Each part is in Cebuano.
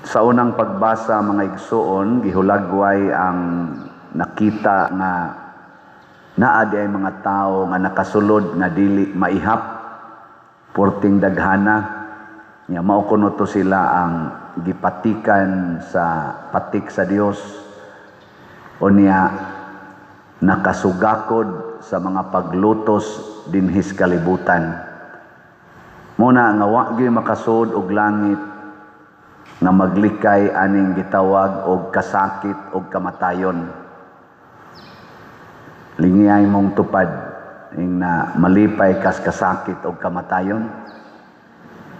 Sa unang pagbasa, mga igsuon, gihulagway ang nakita nga naa di ay mga tao nga nakasulod nga dili maihap, porting daghana nya. Mao kuno to sila ang gipatikan sa patik sa Dios. Unya nakasugakod sa mga paglutos dinhis kalibutan. Muna nga wa gyud makasud og langit nga maglikay aning gitawag og kasakit og kamatayon. Lingiyay mong tupad ing na malipay kas kasakit og kamatayon.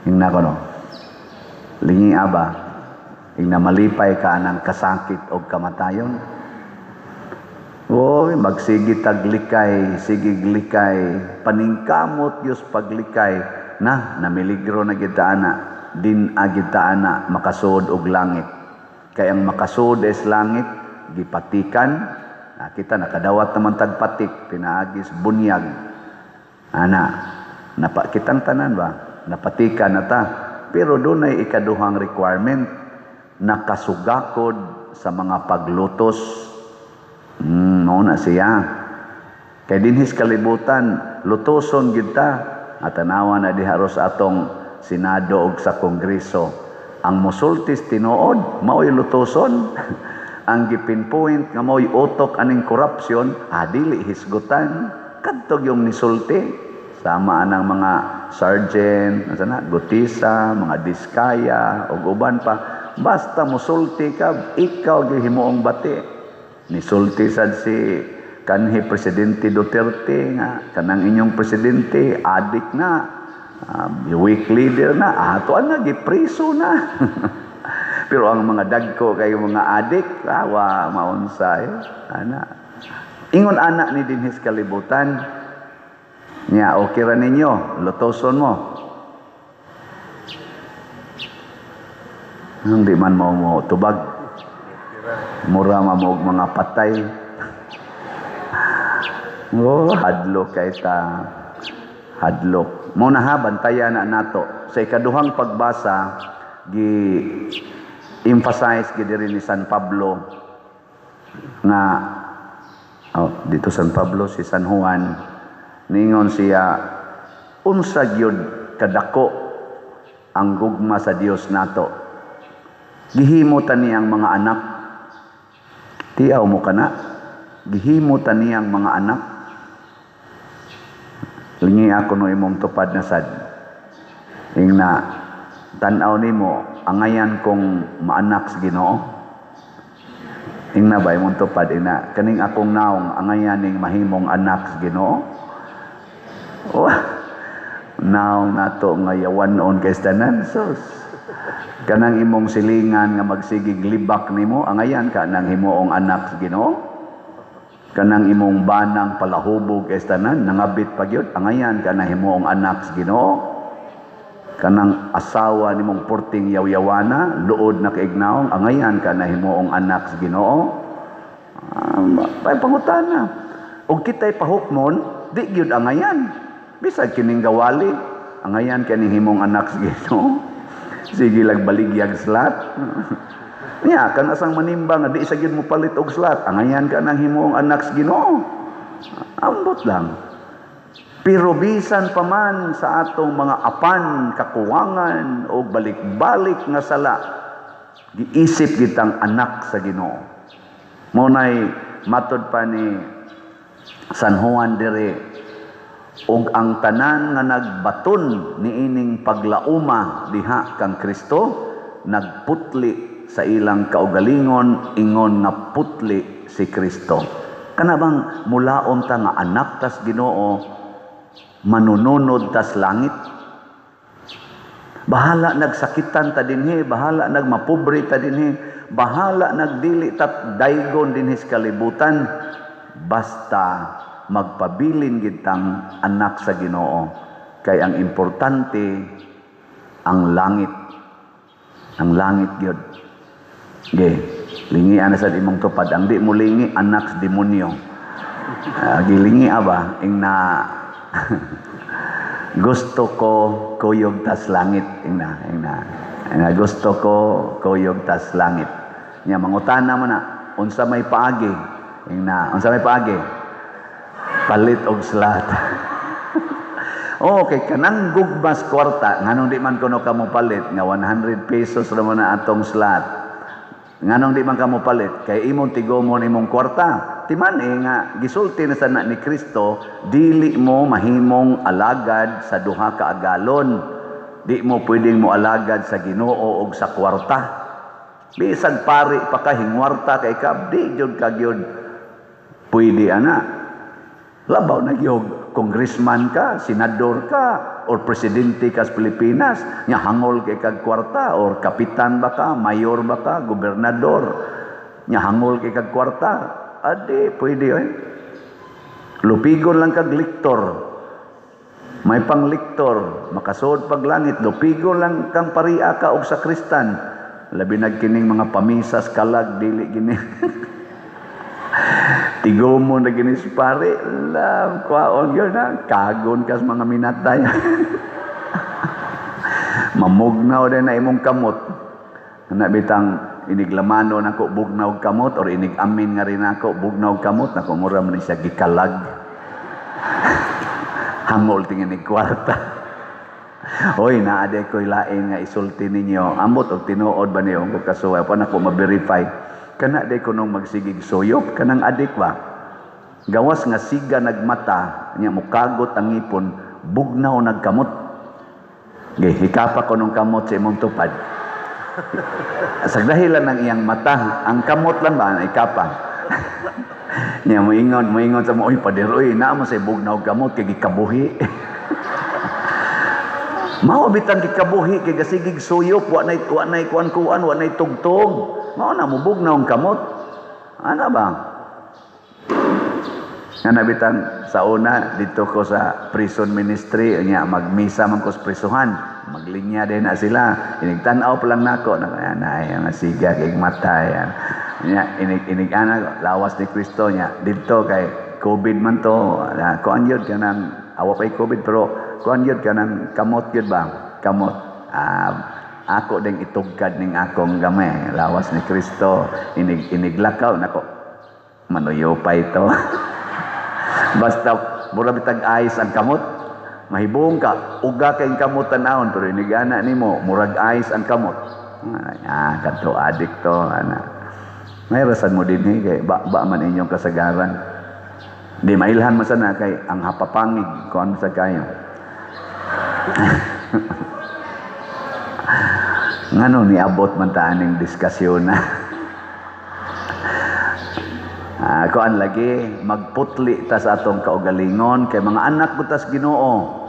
Ing na kono. Lingi aba ing na malipay ka anang kasakit og kamatayon. Oy, magsige taglikay, sige likay, paningkamot Diyos paglikay, na namiligro na kita ana, din agita ana makasud og langit. Kay ang makasud is langit, gipatikan, na kita nakadawat naman tagpatik, pinaagis bunyag. Ana, napa kitang tanan ba? Napatikan na ta. Pero dunay ikaduhang requirement, nakasugakod sa mga paglutos. Mao na siya. Kay dinhis kalibutan, lutoson gid ta. At tanawa na diha ros atong Senado ug sa Kongreso. Ang musultis tinuod, mao'y lutoson. Ang gipinpoint nga mao'y utok aning korupsyon, dili hisgutan. Kadtog yung nisulti. Sama anang mga sergeant, asa na, Gutisa, mga Diskaya, ug uban pa. Basta musulti ka, ikaw gihimuong bati. Nisulti sad si kanhi Presidente Duterte nga kanang inyong presidente adik na, weak leader na, ato na gipriso na. Pero ang mga dagko kay mga adik, awa maunsa eh. Ana. Ingon ana ni dinhis kalibutan. Nya okay ra ninyo, lutoson mo. Hindi man mo mo tubag. Mura man mo og mga patay. Oh, hadlok kay ta. Hadlok. Mo na ha, bantayan na nato. Sa ikaduhang pagbasa, gi emphasize gi diri ni San Pablo nga, oh, dito San Pablo, si San Juan, ningon siya unsa gyud kadako ang gugma sa Dios nato, gihimo ta niyang mga anak. Tiaw mo kana, gihimo ta niyang mga anak. Lingi ako no imong tupad na sad ing na tan-aw nimo angayan kong maanak sa Ginoo. Ing na ba imong tupad ing na kaning akong naong angayan ning mahimong anak sa Ginoo? Oh, naong nato nga yawanon kay tanan, sus. Kanang imong silingan nga magsigig libak nimo, angayan ka nang himuong anak sa Ginoo? Kanang imong banang palahubog kay tanan, nangabit pa gyud, angayan ka na himuong anak sa Ginoo? Kanang asawa nimong porting yaw-yawana, luod na kaignaong, angayan ka na himuong anak sa Ginoo? Pangutana. Og kita'y pahukmon, di gyud angayan. Bisag kining gawali, angayan ka ning himong anak sa Ginoo? Sige lang baligyag slat. Nya kan asang manimbang nga di sa gyud mo palit og slat, angayan ka nang himuong anak sa Ginoo? Ambot lang. Pero bisan pa man sa atong mga apan, kakuwangan o balik-balik nga sala, giisip gitang anak sa Ginoo. Mao nay matod pa ni San Juan dire, ug ang tanan nga nagbaton niining paglauma diha kang Kristo nagputli sa ilang kaugalingon ingon nga putli si Kristo. Kana bang mulaon ta nga anak tas Ginoo, manununod tas langit? Bahala nagsakitan ta dinhi, bahala nagmapobre ta dinhi, bahala nagdili ta daygon dinhi sa kalibutan, basta magpabilin gitang anak sa Ginoo. Kay ang importante ang langit. Ang langit gyud. Ge, lingi ana sa imong tupad. Ang di mo lingi, anak sa demonyo. Gilingi aba ing na gusto ko kuyog tas langit, ing na, ing na. Nga gusto ko kuyog tas langit. Nya mangutana man na, unsa may paagi? Ingna, unsa may paagi? Palit og slot. Oh, kay kanang gugmas kwarta, nganong di man kuno kamo palit nga 100 pesos ra man na atong slot? Nganong di man kamo palit? Kay imong tigomon imong kwarta. Timan eh nga gisulti na sana ni Kristo, dili mo mahimong alagad sa duha ka agalon. Di mo pwedeng mo alagad sa Ginoo og sa kwarta. Bisag pari pa ka, hingwarta kay ka, di jud ka gyud pwede ana. Labaw na gyud congressman ka, senador ka, or presidente ka sa Pilipinas, nya hangol kay kag kwarta, or kapitan ba ka, mayor ba ka, gobernador, nya hangol kay kag kwarta, adi pwede oy. Lupigon lang kag liktor. May pang liktor, makasuod pag langit, lupigon lang kang paria ka og sakristan. Labi na kining mga pamisas kalag dili gini. Tigomon na gini si pare, lam, kwaon yun na, kagon kas mga minatay. Mamugnaw din na imong kamot. Na bitang iniglamano nako bugnaw kamot or inigamin nga rin ako bugnaw kamot nako, mura man siya gikalag. Hangol tingin ni kwarta. Hoy, naa diay ko'y lain nga isulti ninyo. Ambot og tinuod ba niyo kung kasuway pa nako ma-verify. Kana day kunong magsigig suyop kanang adik ba? Gawas nga siga nagmata, nya mukagot ang ngipon, bugnaw nagkamot. Ge, hikapa ko nung kamot sa imong tupad. Sa dahilan ng iyang mata, ang kamot lang ba, ikapa. Nya moingon sa mo, "Oy, pader, oy, naa mo sa bugnaw kamot kay gikabuhi." Mao bitang gikabuhi kay gasigig suyop, wa nay kuan-kuan, wa nay tugtog. Mao na mubugnaw ang kamot. Ana ba? Nga nabitang sa una dito ko sa prison ministry nya magmisa man ko sa prisuhan, maglinya din na sila, inigtan-aw pa lang nako na ay nga siga kay mata yan nya inig inig ana lawas ni Kristo. Nya didto kay COVID man to na, kuan yun kanang awa pay COVID pero kuan yun kanang kamot yun ba, kamot, ako ding itugkad ning akong gamay, lawas ni Kristo. Inig iniglakaw nako, manuyo pa ito. Basta mura bitag ice ang kamot. Mahibong ka, uga kay kamot tanawon pero inigana nimo murag ice ang kamot. Ah, kadto adik to ana. May rasan mo dinhi kay ba, ba man inyong kasagaran. Di mailhan man sana kay ang hapapangig kuan sa kayo. Ngano niabot man ta aning diskusyon na? Kuan lagi magputli ta sa atong kaugalingon kay mga anak ko tas Ginoo.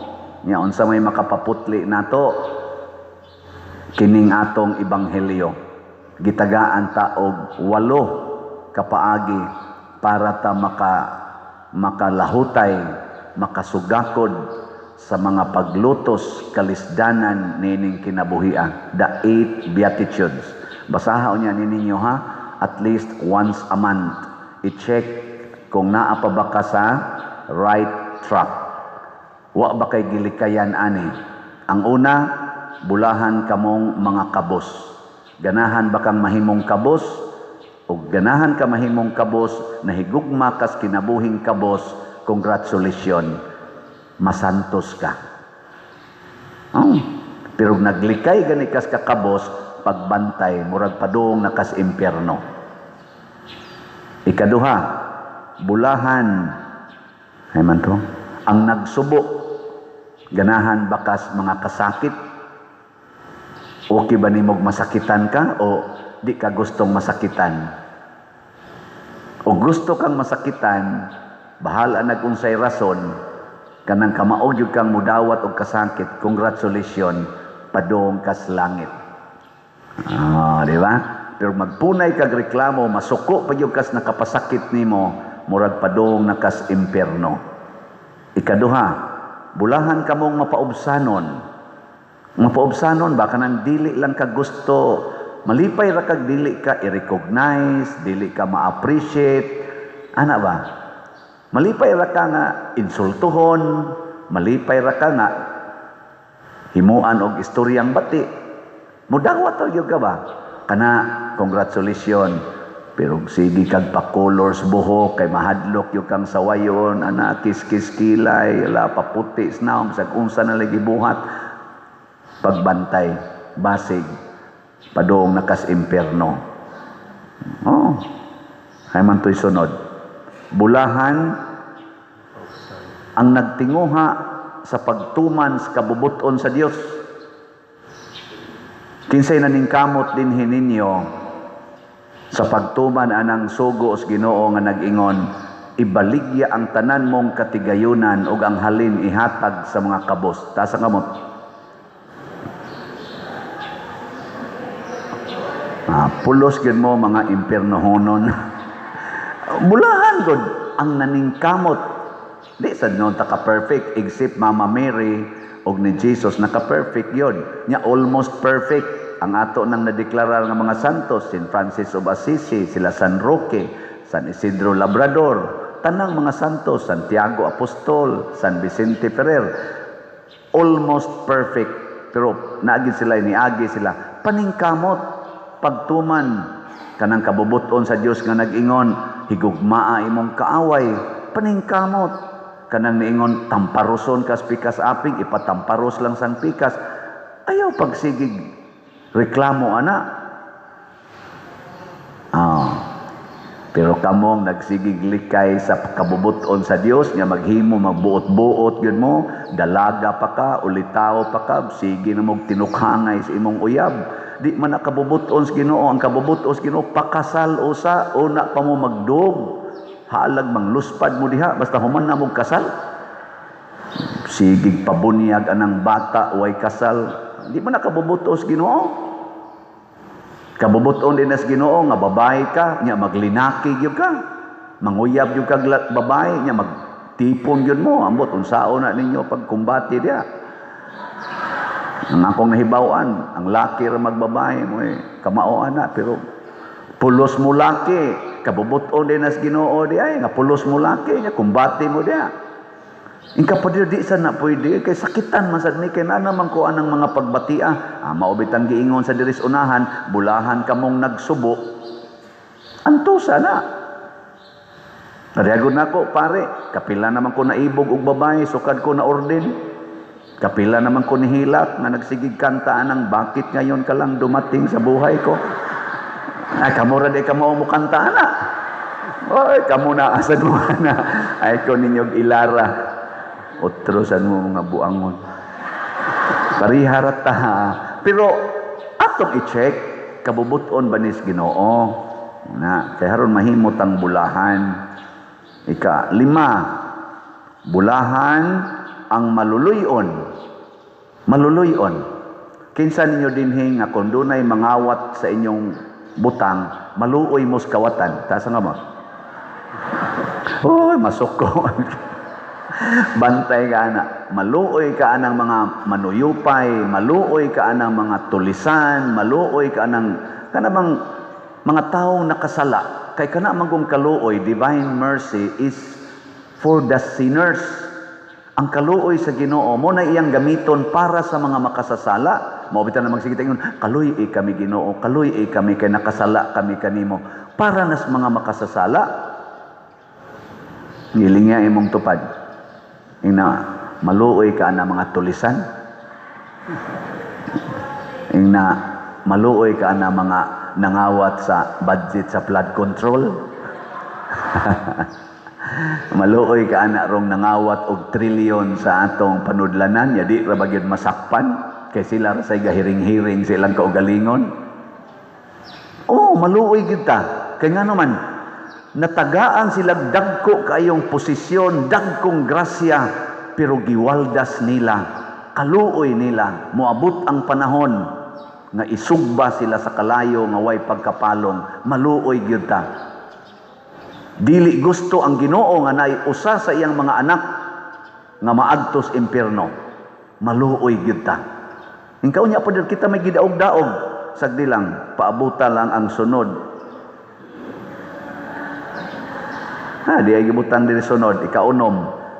Nya unsa may makapaputli nato? Kining atong ebanghelyo. Gitagaan ta og 8 kapaagi para ta makalahutay, makasugakod sa mga paglutos kalisdanan nining kinabuhia. The 8 Beatitudes. Basaha unya ni ninyo ha, at least once a month. I-check kung naa pa ba ka sa right track. Wa ba kay gilikayan ani? Ang una, bulahan kamong mga kabos. Ganahan ba kang mahimong kabos? O ganahan ka mahimong kabos, nahigugma kas kinabuhing kabos, congratulations, masantos ka. Oh, pero naglikay gani kas kakabos, pagbantay, murag padung na kas impyerno. Ikaduha, bulahan ay man to, ang nagsubo. Ganahan bakas mga kasakit? Okay ba nimog masakitan ka o di ka gustong masakitan? O gusto kang masakitan, bahala nag unsay rason, kanang kamaog jud kang mudawat og kasakit, congratulations, padung kas langit. Ah, di ba? Pero magpunay kag reklamo, masuko pa gyud kas nakapasakit nimo, murag padung na kas impierno. Ikaduha, bulahan kamong mapaubsanon. Mapaubsanon ba kanang dili lang ka gusto, malipay ra kag dili ka i-recognize, dili ka ma-appreciate, ana ba? Malipay ra ka nga insultuhon, malipay ra ka nga himuan og istoryang bati. Mudawat gyud ka ba? Kana, congratulations. Pero sige kag pa-colors buhok kay mahadlok gyud kang sawayon ana, kiskis kilay, ala, paputi sa nawong, bisag unsa na lagi buhat pagbantay, basig padung nakas impierno. Oh, ay man to'y sunod. Bulahan ang nagtinguha sa pagtuman sa kabubuton sa Dios. Kinsay naningkamot dinhi ninyo sa pagtuman anang sugo sa Ginoo nga nag-ingon, "Ibaligya ang tanan mong katigayunan ug ang halin ihatag sa mga kabos"? Taas ang kamot. Ah, pulos gyud mo mga impiernohonon. Bulahan gud ang naningkamot. Di sad noon ta ka perfect, except Mama Mary og ni Jesus, naka-perfect yun. Nya almost perfect ang ato nang nadeklarar nga mga santos, Saint Francis of Assisi, sila San Roque, San Isidro Labrador, tanang mga santos, Santiago Apostol, San Vicente Ferrer, almost perfect. Pero naagi sila, niagi sila paningkamot pagtuman kanang kabubuton sa Dios nga nag-ingon, "Higugmaa imong kaaway." Paningkamot kanang niingon, "Tamparoson kas pikas aping," ipatamparos lang sang pikas. Ayaw pagsigig reklamo ana. Ah, pero kamong nagsigig likay sa kabubuton sa Dios nga maghimo, magbuot-buot gyud mo, dalaga pa ka, ulitawo pa ka, sige na mog tinukhangay sa imong uyab. Di man na kabubuton sa Ginoo. Ang kabubuton sa Ginoo, pakasal usa, una pa mo magdug. Halag mangluspad mo diha basta human na mo kasal. Sigig pabunyag anang bata way kasal. Di man na kabubuton sa Ginoo. Kabubuton din sa Ginoo nga babae ka nya maglinaki gyud ka, manguyab gyud ka babae nya magtipon gyud mo. Ambot unsaon na ninyo pagkumbati diha. Ang akong nahibaw-an, ang laki ra magbabae mo eh kamao ana, pero pulos mo laki. Kabubuton din sa Ginoo di ay nga pulos mo laki nya kumbati mo diha. Inka pa di sa na pwede kay sakitan man sad ni, kay naa naman ko anang mga pagbatia. Ah, mao bitang giingon sa diris unahan, bulahan kamong nagsubo. Antusa na. Nariagod nako, pare, kapila naman ko naibog og babae sukad ko na orden. Kapila naman ko nihilak nga nagsigig kanta anang "Bakit ngayon ka lang dumating sa buhay ko?" Ay, kamo ra di kamo mo kanta ana. Oy, kamo na asad mo na. Ay ko ninyo ilara. Otro sad mo mga buangon. Pariharat ta. Pero atong i-check kabubuton ba nis Ginoo. Na, kay haron mahimot ang bulahan. Ika lima, bulahan ang maluluyon. Maluluyon. Kinsa ninyo dinhi nga kung dunay mangawat sa inyong butang, maluoy mo sa kawatan? Taas nga mo. Uy, masuko. Bantay ka ana. Maluoy ka anang mga manuyupay, maluoy ka anang mga tulisan, maluoy ka anang kanamang mga taong nakasala. Kay kana man kaluoy, divine mercy is for the sinners. Ang kaluoy sa Ginoo mo na iyang gamiton para sa mga makasasala. Mao bitan na magsigit ingon, "Kaluy-i kami, Ginoo, kaluy-i kami kay nakasala kami kanimo." Para nas mga makasasala. Ngilingya imong tupad. Ina, maluoy ka na mga tulisan. Ina, maluoy ka na mga nangawat sa budget sa flood control. Maluoy ka ana rong nangawat og trilyon sa atong panudlanan, ya di ra ba gyud masakpan kay sila ra say gahiring-hiring sa ilang kaugalingon. Oh, maluoy gyud ta. Kay ngano man natagaan sila dagko kaayong posisyon, dagkong grasya, pero giwaldas nila, kaluoy nila. Moabot ang panahon nga isugba sila sa kalayo nga way pagkapalong. Maluoy gyud ta. Dili gusto ang Ginoo nga naay usa sa iyang mga anak nga maadtos impierno. Maluoy gyud ta. Ingkaw niya pa kita may gidaog-daog. Sagdi lang, paabuta lang ang sunod. Ha, di ay gibutan diri sunod, ikaunom.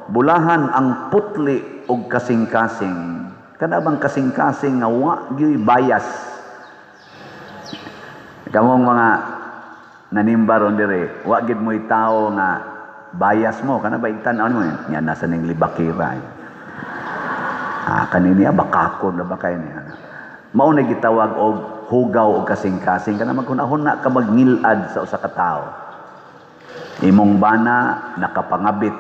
Bulahan ang putli og kasing-kasing. Kana bang kasing-kasing nga wa gyuy bias. Kamong mga nanimba ron dire, wa gid mo'y tao nga bias mo kana ba, tan-aw mo nya nasa ning libakira. Ah, kanini bakakon na ba kay niya. Mao na gitawag og hugaw og kasing-kasing, kana maghuna-huna ka, magngilad sa usa ka tawo. Imong bana nakapangabit.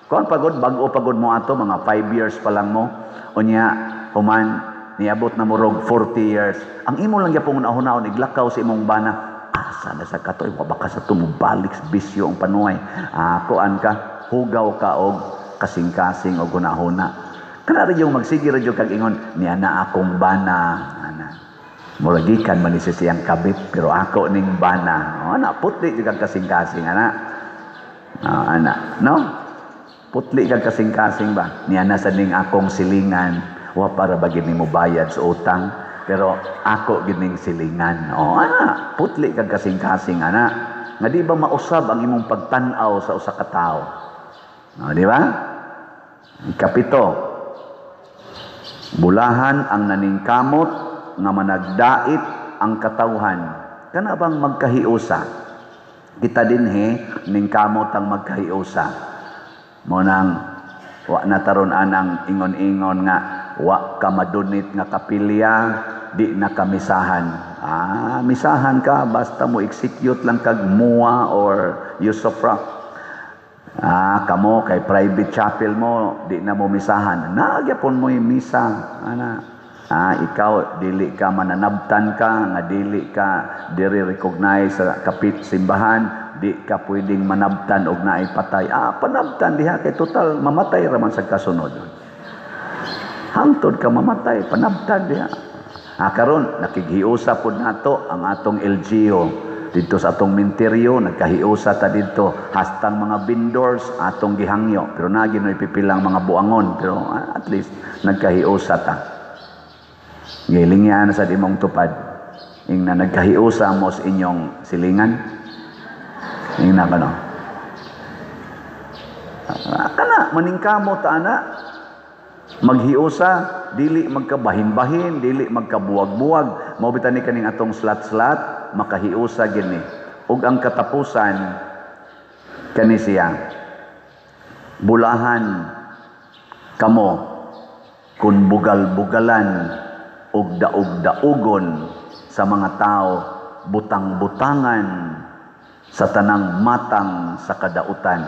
Kuan pagod, bag-o pagod mo ato, mga 5 years pa lang mo. Unya human niabot na murog 40 years. Ang imo lang gyapon hunahunahon iglakaw sa imong bana. Asa na sa katoy, wa baka sa tumubalik sa bisyo ang panuay. Ah, kuan ka, hugaw ka og kasing-kasing og hunahuna. Kana ra yung magsige ra jud kag ingon, "Niya na akong bana." Ana. Murag gikan man ni siyang kabit, pero ako ning bana. Oh, ana, putli jud kag kasing-kasing ana. Oh, ana, no? Putli kag kasing-kasing ba? Niya na sa ning akong silingan, wa para ba gid nimo bayad sa utang, pero ako gid ning silingan. Oh, ana, putli kag kasing-kasing ana. Nga di ba mausab ang imong pagtan-aw sa usa ka tawo? Oh, di ba? Ikapito, bulahan ang naningkamot nga managdait ang katawhan. Kana bang magkahiusa? Kita dinhi ningkamot ang magkahiusa. Mo nang wa na taron anang ingon-ingon nga wa ka madunit nga kapilya, di na kamisahan. Ah, misahan ka basta mo execute lang kag mua or usufruct. Ah, kamo kay private chapel mo, di na mo misahan. Nagyapon mo yung misa. Ana. Ah, ikaw dili ka mananabtan ka nga dili ka diri recognize sa kapit simbahan, di ka pwedeng manabtan og naay patay. Ah, panabtan diha kay total mamatay ra man sa kasunod. Hangtod ka mamatay, panabtan diha. Ah, karon nakighiusa pod nato ang atong LGU dito sa atong minteryo, nagkahiusa ta dito hastang mga vendors atong gihangyo, pero nagi no ipipilang mga buangon, pero at least nagkahiusa ta. Gilingyan sa imong tupad, ingna nagkahiusa mo sa inyong silingan, ingna ka no. Ah, kana maningkamot ta ana maghiusa, dili magkabahin-bahin, dili magkabuwag-buwag. Mao bitan ni kaning atong slat-slat, makahiusa gini. Ug ang katapusan kani siya, bulahan kamo kun bugal-bugalan ug daog-daugon sa mga tao, butang-butangan sa tanang matang sa kadautan.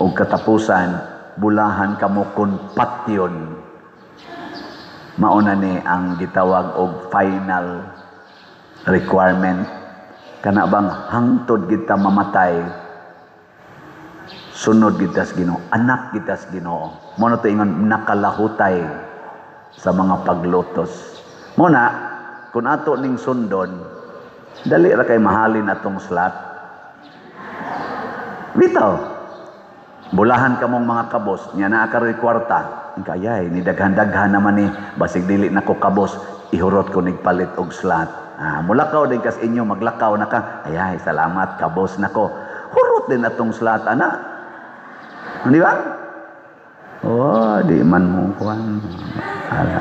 Ug katapusan, bulahan kamo kun patyon. Mauna ni ang gitawag og final requirement, kana bang hangtod kita mamatay, sunod kita sa Ginoo, anak kita sa Ginoo. Mo na to ingon nakalahutay sa mga paglutos. Mo na kung ato ning sundon, dali ra kay mahalin atong slot. Bitaw, bulahan kamong mga kabos, nya naa karoy kwarta. Kayay ni daghan-daghan naman ni, basig dili nako kabos, ihurot ko nigpalit og slot. Ah, mulakaw din kas inyo, maglakaw na ka. Ayay, salamat, kabos nako. Hurot din atong slot ana. Di ba? Oh, di man mo kuan. Ala.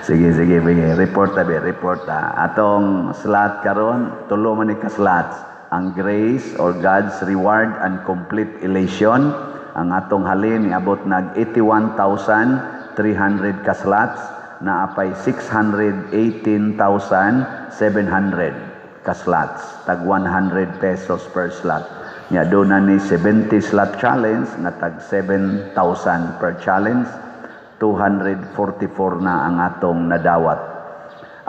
Sige, sige, sige. Report ta be, report ta. Atong slot karon, tulo man ni ka slots. Ang grace or God's reward and complete elation. Ang atong halin niabot nag 81,300 ka slots, naapay 618,700 ka slots. Tag 100 pesos per slot. Nya do na ni 70 slot challenge nga tag 7,000 per challenge. 244 na ang atong nadawat.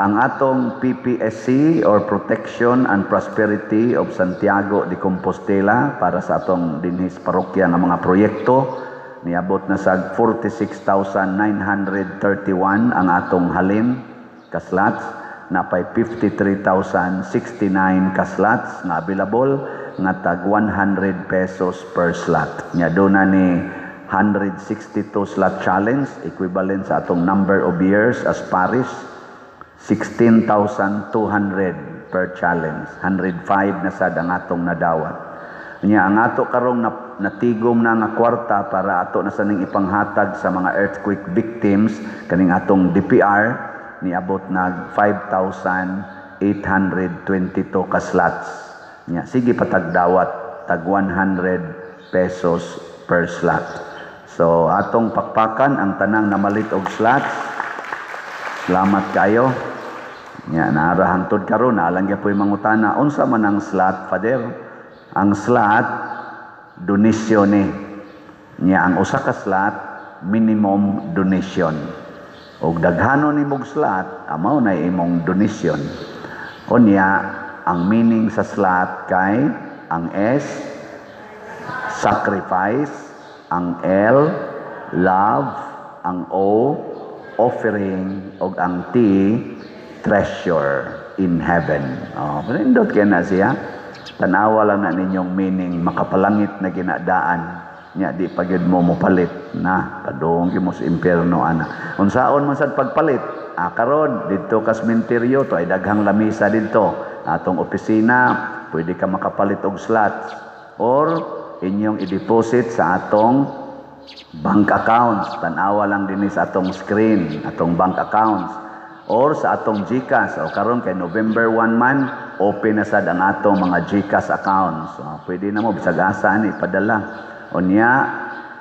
Ang atong PPSC or Protection and Prosperity of Santiago de Compostela para sa atong dinhis parokya nga mga proyekto, niabot na sa 46,931 ang atong halin ka slots, napay 53,069 ka slots nga available nga tag 100 pesos per slot. Nya do na ni 162 slot challenge, equivalent sa atong number of years as parish, 16,200 per challenge. 105 na sad ang atong nadawat. Nya ang ato karong natigom na nga kwarta para ato na sa ning ipanghatag sa mga earthquake victims kaning atong DPR. Niabot nag 5,822 ka slots. Nya sige patagdawat tag 100 pesos per slot. So atong pakpakan ang tanang namalit og slots. Salamat kayo. Nya naara hangtod karon naa lang gyapoy mangutana, "Unsa man ang slot, Father?" Ang slot, donation ni. Nya ang usa ka slot, minimum donation. Og daghanon nimog slot, mao na imong donation. Unya ang meaning sa slot kay ang S, sacrifice, ang L, love, ang O, offering, ug ang T, treasure in heaven. Oh, nindot kay na siya. Tanawa lang na ninyong meaning, makapalangit na ginadaan. Nya di pa gyud mo mopalit na padung gyud mo sa impyerno ana. Unsaon man sad pagpalit? Ah, karon didto ka sementeryo to ay daghang lamisa didto. Atong opisina, pwede ka makapalit og slots or inyong i-deposit sa atong bank accounts. Tanawa lang dinhi sa atong screen, atong bank accounts or sa atong GCash. O karon kay November 1 man, open na sad ang atong mga GCash accounts. So, pwede na mo bisag asa ani padala. Unya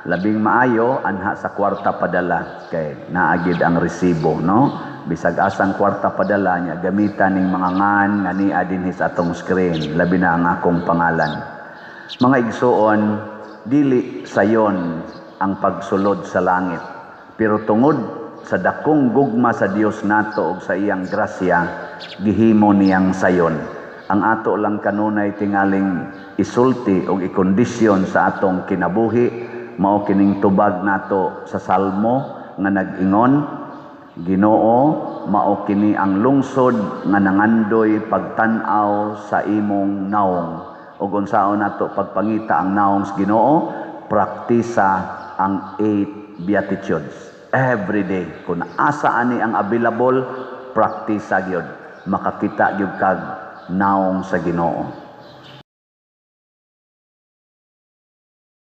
labing maayo anha sa kwarta padala kay naagid ang resibo, no? Bisag asang kwarta padala niya, gamitan ning mga ngan nga nia dinhi sa atong screen, labi na ang akong pangalan. Mga igsuon, dili sayon ang pagsulod sa langit. Pero tungod sa dakong gugma sa Dios nato ug sa iyang grasya, gihimo niyang sayon. Ang ato lang kanunay tingaling isulti og ikondisyon sa atong kinabuhi mao kining tubag nato sa Salmo nga nag-ingon, "Ginoo, mao kini ang lungsod nga nangandoy pagtan-aw sa imong naong." Ug unsaon nato pagpangita ang naong sa Ginoo? Praktisa ang eight beatitudes every day. Kung asa ani ang available, praktisa gyud. Makakita gyud kag naong sa Ginoo.